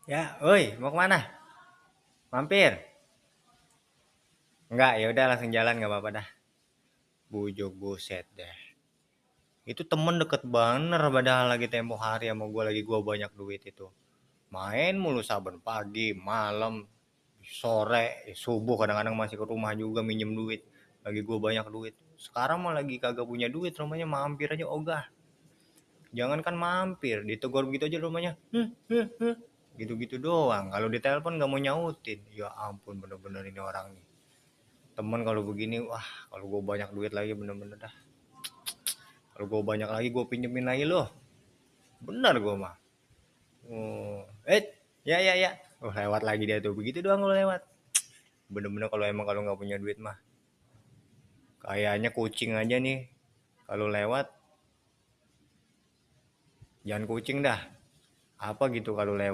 Ya, oi, mau kemana? Mampir? Enggak, ya udah langsung jalan nggak apa-apa dah. Bujuk buset deh. Itu temen deket banget padahal lagi tempo hari sama gua banyak duit itu. Main mulu saben pagi, malam, sore, subuh kadang-kadang masih ke rumah juga minjem duit. Lagi gua banyak duit. Sekarang mah lagi kagak punya duit, rumahnya mampir aja ogah. Jangankan mampir, ditegur begitu aja rumahnya. Gitu-gitu doang. Kalau ditelepon nggak mau nyautin. Ya ampun, bener-bener ini orang nih. Temen kalau begini, wah, kalau gue banyak duit lagi bener-bener dah. Kalau gue banyak lagi gue pinjemin lagi loh. Bener gue mah. Oh, ya ya ya. Oh, lewat lagi dia tuh. Begitu doang kalau lewat. Bener-bener kalau emang kalau nggak punya duit mah. Kayaknya kucing aja nih. Kalau lewat, jangan kucing dah. Apa gitu kalau lewat.